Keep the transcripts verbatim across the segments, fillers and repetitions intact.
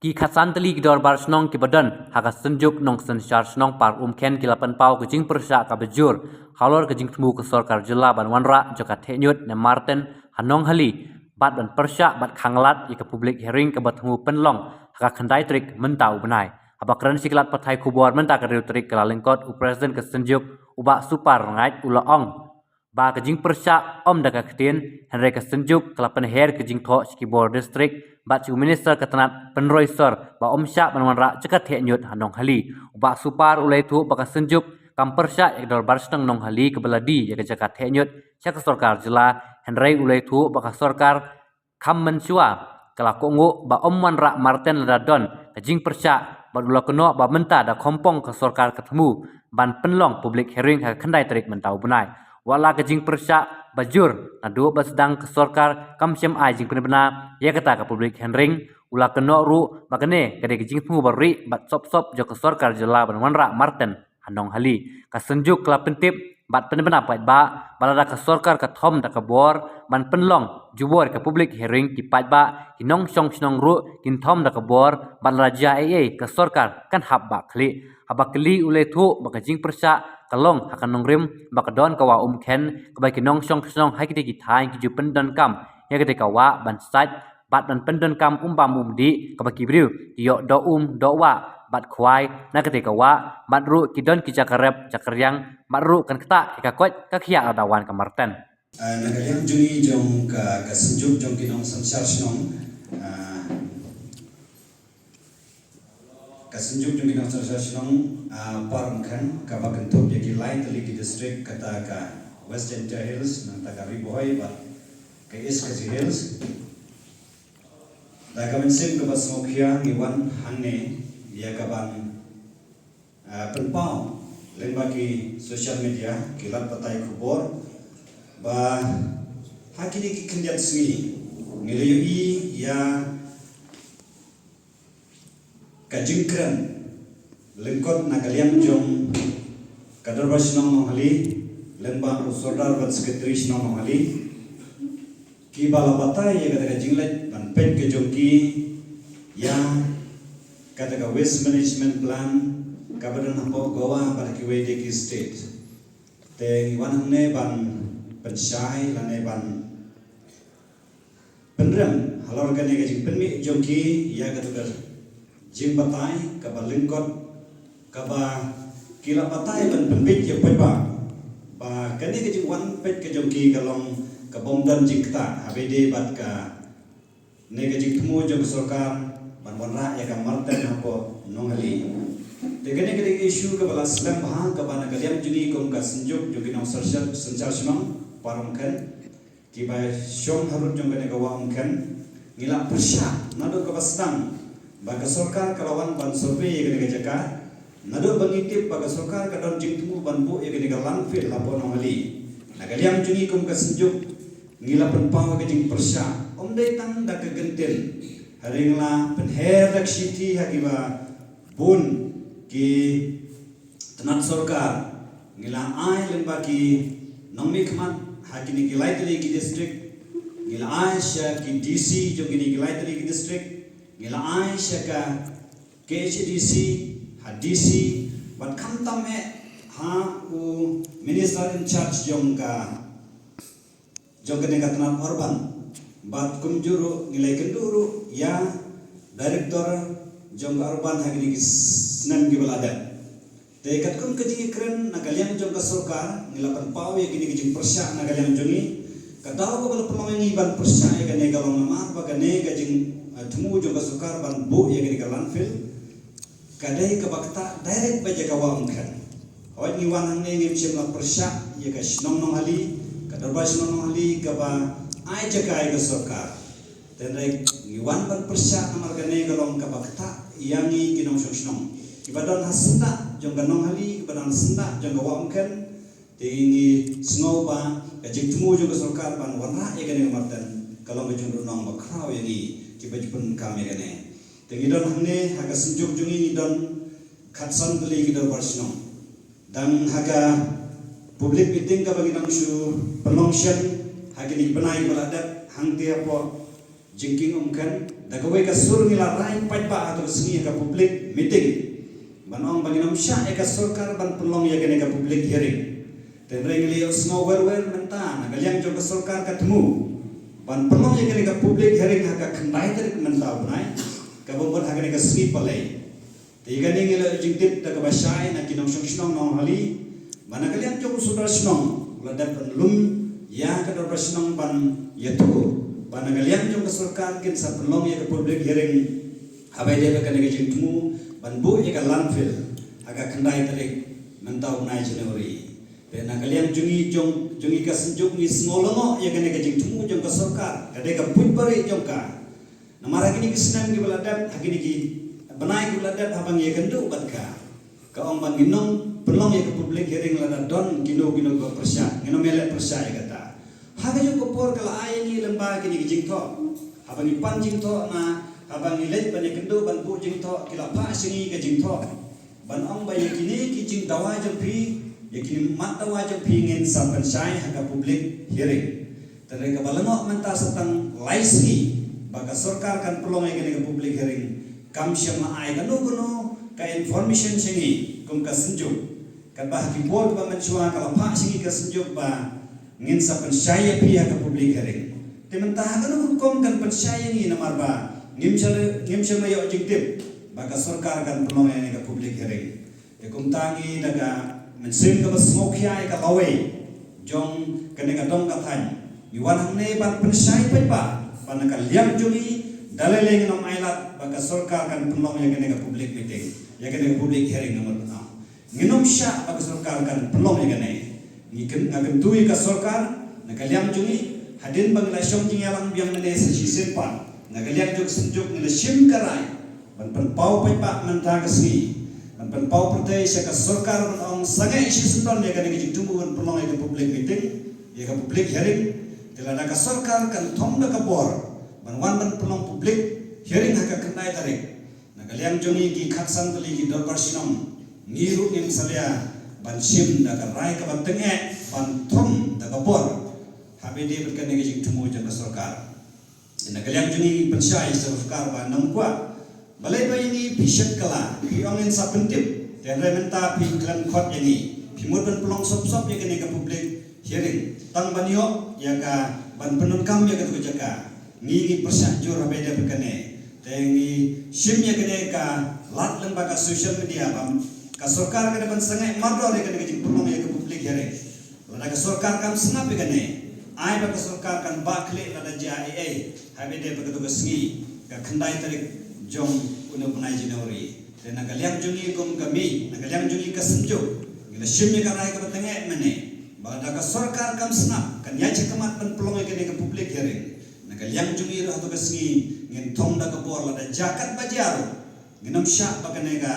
Ki khatsan tylli ki dorbar shnong kiba don ha ka Synjuk Nongsynshar Shnong Parumkhen ki la pynpaw ka jingpyrshah kaba jur halor ka jingthmu ka sorkar jylla ban wanrah jaka theh ñiut ne Marten ha Nonghali bad ban pyrshah bad khanglad ïa ka public hearing kaba thmu pynlong ha ka khyndai tarik mynta u bnai. Haba kren sha ki lad pathai khubor mynta ka hynriew tarik ka la lyngkot u President ka Synjuk u Bah Supar Rngaid u la ong ba ka jingpyrshah ym da ka ktien, hynrei ka Synjuk ka la pynher ka jingthoh sha ki bor district bad sha u Minister ka tnat pynroi sor ba ym shah ban wanrah jaka theh ñiut ha Nonghali. U Bah Supar u la ïathuh ba ka Synjuk kam pyrshah ïa ka dorbar shnong Nonghali kaba la die ïa ka jaka theh ñiut sha ka sorkar jylla, hynrei u la ïathuh ba ka sorkar kham mynshuwa ka la kohnguh ba ym wanrah Marten lada don ka jingpyrshah bad u la kynnoh ba mynta da khongpong ka sorkar ka thmu ban pynlong public hearing ha ka khyndai tarik mynta u bnai. Wat la ka jingpyrshah ba jur naduh ba sdang ka sorkar kam shym ai jingpynbna ïa kata ka public hearing, u la kynnoh ruh ba kane ka dei ka jingthmu ba rieh bad sop sop jong ka sorkar jylla ban wanrah Marten ha Nonghali. Ka Synjuk ka la pyntip bad pynbna paidbah ba lada ka sorkar ka thom da ka bor ban pynlong jubor ka public hearing, ki paidbah ki nongshong shnong ruh kin thom da ka bor bad lada jia ei ei ka sorkar kan hap bah khlieh. Haba kylli u la ïathuh ba ka jingpyrshah ka long ha ka nongrim ba ka don ka wah Umkhen kaba ki nongshong shnong ha kine ki thaiñ ki ju pyndonkam ïa kata ka wah ban sait bad ban pyndonkam um bam um dih kaba ki briew ki ïoh doh um doh wah bad khwai na kata ka wah bad ruh ki don ki jaka rep jaka riang bad ruh kan ktah ïa ka koit ka khiah lada wan ka Marten. Ah, na ka liang jong ngi jong ka, ka Synjuk jong ki Nongsynshar Shnong, ah, ka Synjuk jong ki Nongsynshar Shnong, ah, Parumkhen kaba kynthup ïa ki lai tylli ki district, kata ka West Jaintia Hills, nangta ka Ri Bhoi bad ka East Khasi Hills. Da ka mynsiem kaba sngewkhia ngi wan hangne ïa ka ban, ah, pynpaw lyngba ki social media, ki lad pathai khubor, ba ha kine ki khyndiat sngi ngi la ïohi ïa ka jingkren lyngkot na ka liang jong ka Dorbar Shnong Nonghali lyngba u Sordar bad Secretary Shnong Nonghali, kiba la batai ïa kata ka jingleit ban peit ka jong ki ïa kata ka waste management plan kaba don hapoh Goa bad kiwei de ki state. Te ngi wan hangne ban pynshai lane ban pynrem halor kane ka jingpynmih jong ki ïa kata ka jingbatai kaba lyngkot kaba ki la batai ban pynbeit ïa paidbah ba kane ka jingwan peit ka jong ki ka long ka bym don jingktah haba ïadei bad kane ka jingthmu jong ka sorkar ban wanrah ïa ka Marten hapoh Nonghali. Te kane ka dei ka issue kaba la slem bha kaba na ka liang jong ngi kum ka Synjuk jong ki Nongsynshar Shnong Parumkhen, kiba shong harud jong kane ka wah Umkhen, ngi la pyrshah naduh kaba sdang ba ka sorkar ka la wan ban survey ïa kane ka jaka, naduh ba ngi tip ba ka sorkar ka don jingthmu ban buh ïa kane ka landfill hapoh Nonghali. Na ka liang jong ngi kum ka Synjuk ngi la pynpaw ka jingpyrshah, ym dei tang da ka kyntien, hynrei ngi la pynher da ka shithi ha kiba bun ki tnat sorkar, ngi la ai lyngba ki nongmihkhmat ha kine ki lai tylli ki district, ngi la ai sha ki D C jong kine ki lai tylli ki district, ngi la ai sha ka K H A D C, ha D C, bad khamtam eh ha u minister in charge jong ka jong kane ka tnat urban. Bad kumjuh ruh ngi la ïakynduh ruh ïa director jong ka urban ha kine ki snem kiba la dep. Te katkum ka jingïakren na ka liang jong ka sorkar, ngi la pynpaw ïa kine ki jingpyrshah na ka liang jong ngi. Ka daw kaba la pynlong ïa ngi ban pyrshah ïa kane ka long namar ba kane ka jing, eh, thmu jong ka sorkar ban buh ïa kane ka landfill ka dei kaba ktah direct bad ïa ka wah Umkhen. Hooid, ngi wan hangne ngim shym la pyrshah ïa ka shnong Nonghali, ka dorbar shnong Nonghali kaba ai jaka ïa ka sorkar. Hynrei ngi wan ban pyrshah namar kane ka long kaba ktah ïa ngi ki nongshong shnong kiba don ha syndah jong ka Nonghali, kiba don ha syndah jong ka wah Umkhen. Te ngi sngew ba ka jingthmu jong ka sorkar ban wanrah ïa kane ka Marten ka long ka jingduhnong ba khraw ïa ngi kiba ju pyndonkam ïa kane. Te ngi don hangne ha ka Synjuk jong ngi, ngi don khatsan tylli ki dorbar shnong. Dang ha ka public meeting kaba ngi dang shu pynlong shen ha kine ki bnai ba la dep, hangtei hapoh Jingkieng Umkhen, da kawei ka sur ngi la rai paidbah ha ka sngi ha ka public meeting ban ong ba ngin ym shah ïa ka sorkar ban pynlong ïa kane ka public hearing. Hynrei ngi la ïohsngew wer wer mynta na ka liang jong ka sorkar ka thmu ban pynlong ïa kane ka public hearing ha ka khyndai tarik mynta u bnai, kaba mut ha kane ka sngi Palei. Te ïa kane ngi la jingtip da kaba shai na ki nongshong shnong Nonghali, ba na ka liang jong u sordar shnong u la dep ban lum ïa ka dorbar shnong ban ïathuh ba na ka liang jong ka sorkar kin sa pynlong ïa ka public hearing haba ïadei bad kane ka jingthmu ban buh ïa ka landfill ha ka khyndai tarik mynta u bnai January. Te na ka liang jong ngi, jong jong ngi ka Synjuk, ngi sngew lyngngoh ïa kane ka jingthmu jong ka sorkar, ka dei ka buit barieh jong ka. Namar ha kine ki snem kiba la dep, ha kine ki bnai kiba la dep, haba ngi ïakynduh bad ka, ka ong ba ngin ym pynlong ïa ka public hearing lada don kino kino kiba pyrshah, ngin ym ïaleh pyrshah ïa kata. Ha kajuh ka por ka la ai ïa ngi lyngba kine ki jingthoh. Haba ngi pan jingthoh, na haba ngi leit ban ïakynduh ban buh jingthoh, ki la phah sha ngi ka jingthoh ban ong ba ïa kine ki jingdawa jong phi, ïa kine mat dawa jong phi ngin sa pynshai ha ka public hearing. Te hynrei kaba lyngngoh mynta sa tang lai sngi ba ka sorkar kan pynlong ïa kane ka public hearing, kam shym la ai kano kano ka information sha ngi kum ka Synjuk. Katba ha ki por kiba mynshuwa ka la phah sha ngi ka Synjuk ba ngin sa pynshai ïa phi ha ka public hearing. Te mynta ha kano ka rukom kan pynshai ïa ngi, namar ba ngim shym la, ngim shym la ïoh jingtip ba ka sorkar kan pynlong ïa kane ka public hearing. Te kumta ngi da ka mynsiem kaba sngewkhia ïa ka lawei jong kane ka dong ka thaiñ, ngi wan hangne ban pynshai paidbah ba na ka liang jong ngi da lei lei ngin ym ailad ba ka sorkar kan pynlong ïa kane ka public meeting, ïa kane ka public hearing namar ba ngin ym shah ba ka sorkar kan pynlong ïa kane. Ngi kyn, nga kyntu ïa ka sorkar na ka liang jong ngi, hadien ba ngi la shong jingïalang biang mynne sa shisien pat, na ka liang jong ka Synjuk ngi la shim ka rai ban pynpaw paidbah mynta ka sngi, ban pynpaw pyrthei sha ka sorkar ban ong sangeh shisyndon ïa kane ka jingthmu ban pynlong ïa ka public meeting, ïa ka public hearing. Te lada ka sorkar kan thom da ka bor ban wan ban pynlong public hearing ha ka khyndai tarik, na ka liang jong ngi ki khatsan tylli ki dorbar shnong, ngi ruh ngim salia ban shim da ka rai kaba tyngeh ban thom da ka bor haba ïadei bad kane ka jingthmu jong ka sorkar. Na ka liang jong ngi pynshai ïa ka sorkar ba nym kwah. Balei ba ïa ngi phi shet kylla, phi ong ngin sa pyntip, te hynrei mynta phi khlem khot ïa ngi. Phi mut ban pynlong sop sop ïa kane ka public hearing, tang ban ïoh ïa ka ban pyndonkam ïa katu ka jaka. Ngi ngi pyrshah jur haba ïadei bad kane. Te ngi shim ïa kane ka lad lyngba ka social media ba ka sorkar ka dei ban sangeh mardor ïa kane ka jingpynlong ïa ka public hearing. Lada ka sorkar kam sngap ïa kane, ai ba ka sorkar kan bah khlieh lada jia ei ei haba ïadei bad katu ka sngi, ka khyndai tarik jong une u bnai January. Te na ka liang jong ngi kum ka MIEI, na ka liang jong ngi ka Synjuk, ngi la shim ïa ka rai kaba tyngeh mynne ba lada ka sorkar kam sngap, kan ïaid shakhmat ban pynlong ïa kane ka public hearing. Na ka liang jong ngi ruh ha katu ka sngi ngin thom da ka bor, lada jia katba jia ruh, ngin ym shah ba kane ka,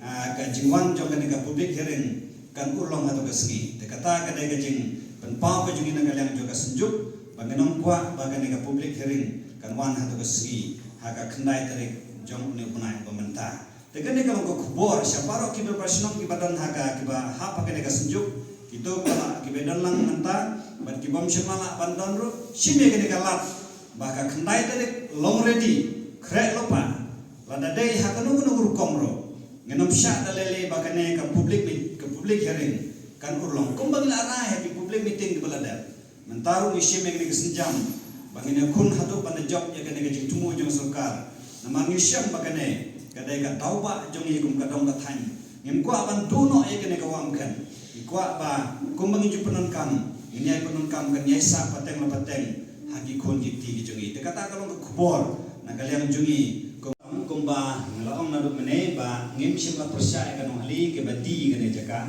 ah, ka jingwan jong kane ka public hearing kan urlong ha katu ka sngi. Te kata ka dei ka jingpynpaw ka jong ngi na ka liang jong ka Synjuk ba ngin ym kwah ba kane ka public hearing kan wan ha katu ka sngi, ha ka khyndai tarik jong une u bnai ba mynta. Te kane ka long ka khubor sha baroh ki dorbar shnong kiba don ha ka, kiba hap ha kane ka Synjuk, kito kiba, kiba don lang mynta bad kibym shym la lah ban don ruh, shim ïa kane ka lad ba ka khyndai tarik long ready, khreh lypa. Lada dei ha kano kano ka rukom ruh, ngin ym shah da lei lei ba kane ka public meet, ka public hearing kan urlong kumba ngi la rai ha ki public meeting kiba la dep. Mynta ruh ngi shim ïa kane ka sienjam ba ngin ïakhun haduh ban da jop ïa kane ka jingthmu jong sorkar. Namar ngi shem ba kane ka dei ka daw bah jong ngi kum ka dong ka thaiñ. Ngim kwah ban duh noh ïa kane ka wah Umkhen. Ngi kwah ba kumba ngi ju pyndonkam, ngin ïai pyndonkam, kan ïai sah pateng la pateng ha ki khun ki kti ki jong ngi. Te kata ka long ka khubor na ka liang jong ngi. Kum, kumba nga la ong naduh mynne ba ngim shym la pyrshah ïa ka Nonghali kiba die kane jaka.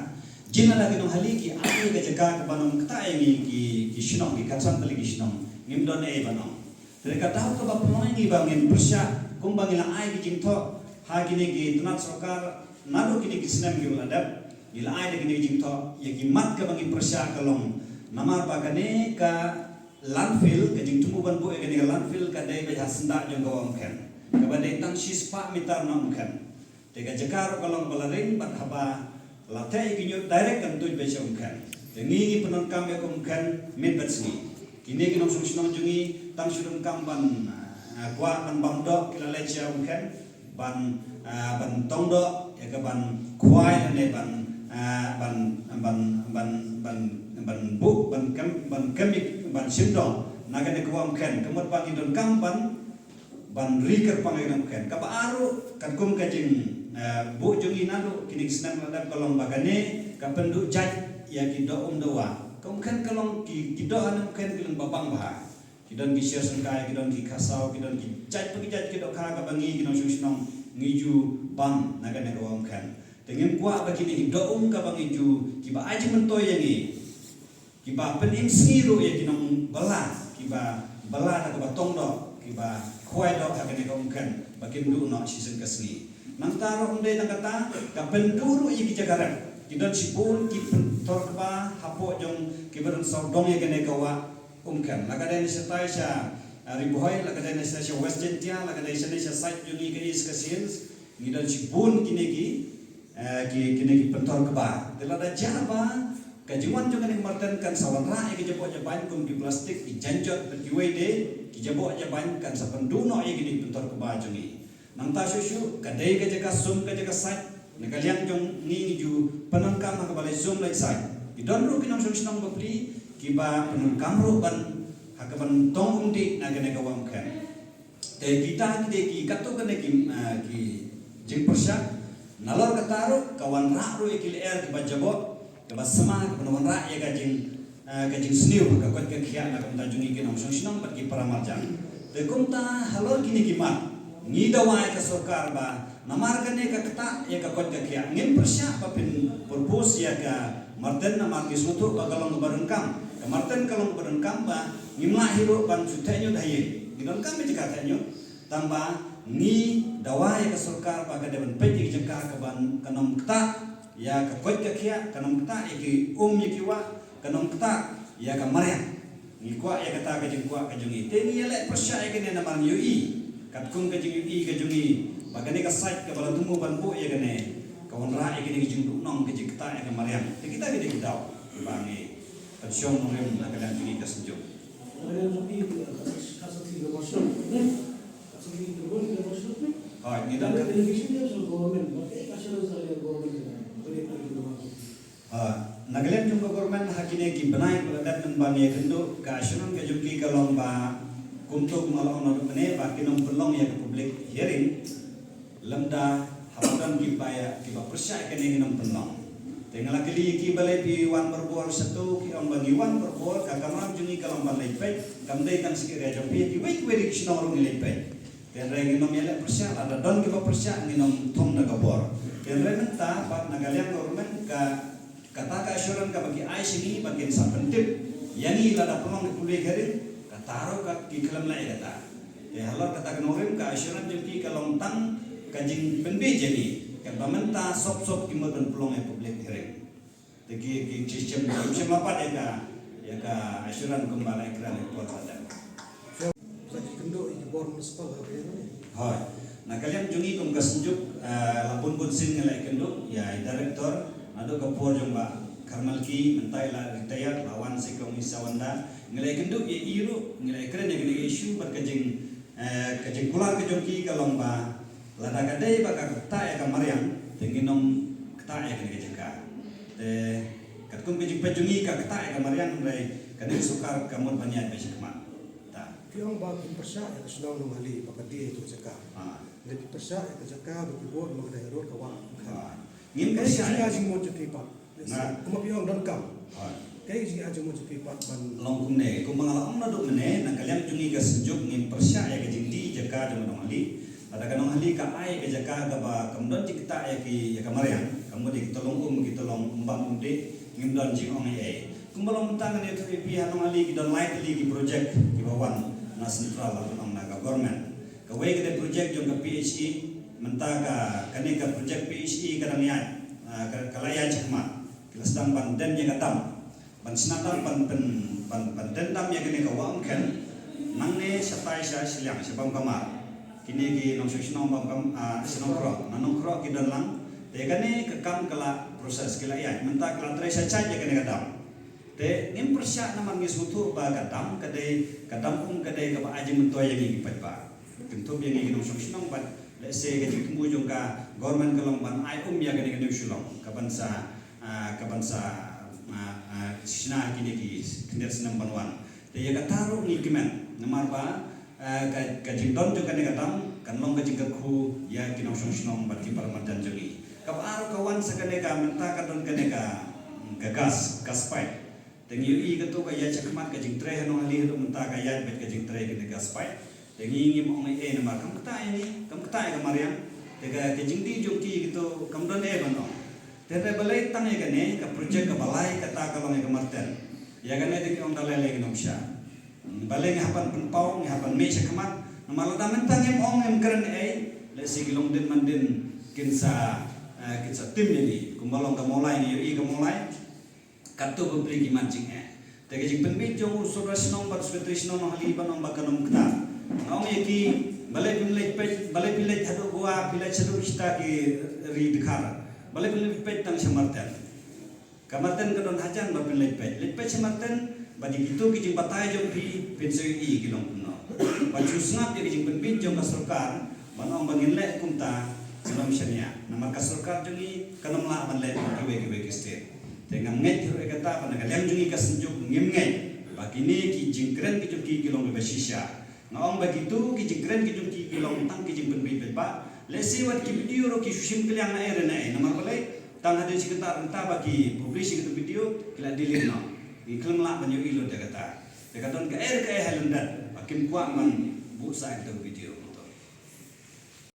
Jin lada ki Nonghali ki ai ka jaka kaba nym ktah ïa ngi ki, ki shnong, ki khatsan tylli ki shnong, ngim don ei ban ong. Te ka daw kaba pynlong ïa ngi ba ngin pyrshah, kumba ngi la ai ki jingthoh ha kine ki tnat sorkar naduh kine ki snem kiba la dep, ngi la ai da kine ki jingthoh, ïa ki mat kaba ngi pyrshah ka long namar ba kane ka landfill, ka jingthmu ban buh ïa kane ka landfill ka dei beit ha syndah jong ka wah Umkhen, kaba dei tang shispah mitar na Umkhen. Te ka jaka ruh ka long ba la ring bad haba la theh ïa ki ñiut direct kan tuid beit sha Umkhen. Te ngi ngi pyndonkam ïa ka Umkhen miet bad sngi. Kine ki nongshong shnong jong ngi tang shu donkam ban, ah, Kwah ban bam doh ki la leit sha Umkhen ban, ah, ban tong doh ïa ka ban khwai lane ban, ah, ban, ban, ban, ban, ban buh, ban kem, ban kem, ban shim doh na kane ka wah Umkhen. Ka mut ba ngi donkam ban, ban ri kyrpang ïa ka Umkhen. Kaba ar ruh katkum ka jing, ah, buh jong ngi naduh kine ki snem la dep ka long ba kane ka pynduh jait ïa ki doh um doh wah. Ka Umkhen ka long ki, ki doh ha Umkhen ki long ba bang bha. Ki don ki sher syngkai, ki don ki khasaw, ki don ki jait pa ki jait ki dohkha kaba ngi ki nongshong shnong ngi ju bam na kane ka wah Umkhen. Te ngim kwah ba kine ki doh um kaba ngi ju, kiba ai jingmyntoi ïa ngi, kiba pynim sngi ruh ïa ki nongbylla, kiba bylla da kaba tong doh, kiba khwai doh ha kane ka Umkhen ba kim duh noh shisien ka sngi. Nangta ruh ym dei tang kata, ka pynduh ruh ïa ki jaka rep. Ki don shibun ki pynthor kba hapoh jong kiba don sawdong ïa kane ka wah Umkhen. La ka dei na shatai sha, ah, Ri Bhoi, la ka dei na shatai sha West Jaintia, la ka dei shane sha side jong ngi ka East Khasi Hills. Ngi don shibun kine ki, eh, ki, kine ki pynthor kba. Te lada jia ba ka jingwan jong kane ka marten kan sa wanrah ïa ki jaboh jabain kum ki plastik, ki janjot bad kiwei de, ki jaboh jabain kan sa pynduh noh ïa kine ki pynthor kba jong ngi. Nangta shuh shuh ka dei ka jaka sum, ka jaka sait, na ka liang jong ngi ngi ju pyndonkam ha kaba leit sum leit sait. Ki don ruh ki nongshong shnong bapli kiba pyndonkam ruh ban, ha kaban tong umdih na kane ka wah Umkhen. Te kita ki dei ki katto katne ki, ah, ki jingpyrshah. Nalor kata ruh ka wanrah ruh ïa ki lyer kiba jaboh, kaba sma, kaba wanrah ïa ka jing, ah, ka jingsniew ka koit ka khiah na ka bynta jong ngi ki nongshong shnong bad ki para marjan. Te kumta halor kine ki mat ngi dawa ïa ka sorkar ba namar kane ka ktah ïa ka koit ka khiah ngin pyrshah ba phin propose ïa ka marten namar ngi sngewthuh ba ka long kaba donkam. Ka marten ka long kaba donkam ba ngim lah hi ruh ban shu theh ñiut ha ïing. Ngi donkam ïa jaka theh ñiut. Tang ba ngi dawa ïa ka sorkar ba ka dei ban peit ïa ka jaka kaban kan ym ktah ïa ka koit ka khiah, kan ym ktah ïa ki um ïa ki wah, kan ym ktah ïa ka mariang. Ngi kwah ïa kata ka jingkwah ka jong ngi. Te ngi ïaleh pyrshah ïa kane namar ngi ïohi katkum ka jingïohi ka jong ngi ba kane ka sait kaba la thmu ban buh ïa kane ka wanrah ïa kane ka jingduhnong ka jingktah ïa ka mariang. Te kita ki dei ki daw kiba ngi pynshong nongrim na ka liang jong ngi ka Synjuk. Hooid, ngi dang. Ha, na ka liang jong ka government ha kine ki bnai ba la dep mynba ngi ïakynduh, ka assurance ka jong ki ka long ba kumto kumba la ong naduh mynne ba kin ym pynlong ïa ka public hearing lymda haba don kiba ïa kiba pyrshah ïa kane ngin ym pynlong. Te nga la kylli ïa ki balei phi wan barabor shato, ki ong ba ngi wan barabor, ka kamram jong ngi ka long ban leit peit, kam dei tang sha ki area jong phi, kiwei kiwei de ki shnong ruh ngi leit peit. Te hynrei ngin ym ïaleh pyrshah, lada don kiba pyrshah ngin ym thung da ka bor. Te hynrei mynta pat na ka liang government ka, kata ka assurance kaba ki ai sha ngi ba kin sa pyntip ïa ngi lada pynlong ka public hearing, kata ruh ka ki khlem leh ïa kata. Te halor kata ka nongrim ka assurance jong ki ka long tang ka jingpynbiej ïa ngi. Katba mynta sop sop ki mut ban pynlong ïa public hearing. Te ki, ki, ki shem, shem la pat ïa ka, ïa ka assurance kumba la ïakren ïa ka por ba dang. Sa ki kynduh ïa ki bor municipal ha ka ïa ne. Hooid. Na ka liang jong ngi kum ka Synjuk, eh, la bun bun sien ngi la ïakynduh ïa i director, naduh ka por jong Bah Kharmalki, mynta i la retire, la wan sha ka Umisa Wanda. Ngi la ïakynduh ïa i ruh, ngi la ïakren ïa kane ka issue bad ka jing, eh, ka jingkular ka jong ki ka long ba lada ka dei ba ka ktah ïa ka mariang, te ngin ym ktah ïa kane ka jaka. Te katkum ka jingpeit jong ngi ka ktah ïa ka mariang, hynrei kane ka sorkar ka mut ban ïaid beit shakhmat. Ta. Ki ong ba kin pyrshah ïa ka shnong Nonghali ba ka die ïa ka jaka. Ha. Hynrei ki pyrshah ïa ka jaka ba ki bud ba ka dei road ka wah. Ha. Ngin pyrshah ïa ka jingmut jong ki pat. Nga. Kumba phi ong donkam. Hooid. Kaei ka jingjia jingmut jong phi pat ban long kumne, kumba nga la ong naduh mynne, na ka liang jong ngi ka Synjuk ngim pyrshah ïa ka jingdie jaka jong ka Nonghali. Lada ka Nonghali ka ai ka jaka kaba kam don jingktah ïa ki, ïa ka mariang, ka mut ïa ki tyllong um, ki tyllong umbam umdih, ngim don jingong ei ei. Kumba long mynta ngan ïathuh ïa phi ha Nonghali ki don lai tylli ki project kiba wan na central, lada ong na ka government. Kawei ka dei project jong ka P H E, mynta ka, kane ka project P H E ka dang ïaid, ah, ka, ka la ïaid shakhmat. Ki la sdang ban den ïa ka dam. Ban shna dam ban pyn, ban, ban den dam ïa kane ka wah Umkhen. Nangne shatai sha shiliang sha Bamkamar. Kine ki nongshong shnong Bamkam, ah, shnong Khroh. Na Nongkhroh ki don lang. Te kane ka kam ka la process ki la ïaid. Mynta ki la trei shai shai ïa kane ka dam. Te ngim pyrshah namar ngi sngewthuh ba ka dam ka dei, ka dam um ka dei kaba ai jingmyntoi ïa ngi ki paidbah. Kynthup ïa ngi ki nongshong shnong bad lehse ka jingthmu jong ka government ka long ban ai um ïa kane ka New Shillong ka ban sa, ah, ka ban sa, ah, ah, shna kine ki khyndiat snem ban wan. Te ïa kata ruh ngi kmen namar ba, ah, ka, ka jingdon jong kane ka dam kan long ka jingkyrkhu ïa ki nongshong shnong bad ki para marjan jong ngi. Kaba ar ka wan sa kane ka mynta ka don kane ka, ka gas, gas pipe. Te ngi ïohi kato ka ïaid shakhmat ka jingtrei ha Nonghali haduh mynta ka ïaid beit ka jingtrei kane ka gas pipe. Te ngi ngim ong ei ei namar kam ktah ïa ngi, kam ktah ïa ka mariang. Te ka, ka jingdih jong ki kito kam don ei ban ong. Te hynrei balei tang ïa kane ka project kaba lai kata ka long ïa ka Marten. Ïa kane te ngi ong da lei lei ngi ym shah. Hmm, balei ngi hap ban pynpaw, ngi hap ban mih shakhmat. Namar lada mynta ngim ong ngim kren ei, lehse ki longdien mandien kin sa, eh, kin sa tim ïa ngi. Kumba long ka Mawlai ngi ïohi ka Mawlai. Katto bapli ki man jingeh. Te ka jingpynbit jong u sordar shnong bad u secretary shnong Nonghali ban ong ba kan ym ktah. Nga ong ïa ki, balei phi leit peit, balei phi leit haduh Goa, phi leit haduh kita ki ri dkhar. Balei phi leit peit tang sha Marten. Ka Marten ka don hajan ba phi leit peit. Leit peit sha Marten, bad ïa kito ki jingbatai jong phi, phin sa ïohi ki long kumno. Bad shu sngap ïa ki jingpynbit jong ka sorkar, ban ong ba ngin leh kumta, sngewbha shaniah. Namar ka sorkar jong ngi kan ym lah ban leh kiwei kiwei ki state. Te ngam ngeit ruh ïa kata, ba na ka liang jong ngi ka Synjuk ngim ngeit ba kine ki jingkren ki jong ki ki long kiba shisha. Nga ong ba kito ki jingkren ki jong ki ki long tang ki jingpynbit beit ba. Lehse wat ki video ruh ki shu shim kylliang na ei re na ei. Namar balei? Tang hadien shi kynta rynta ba ki publish ïa kito video ki la delete noh. Ngi khlem lah ban ïohi lut ïa kata. Te ka don kaei re kaei ha lyndet ba kim kwah ban buh sah ïa kito video.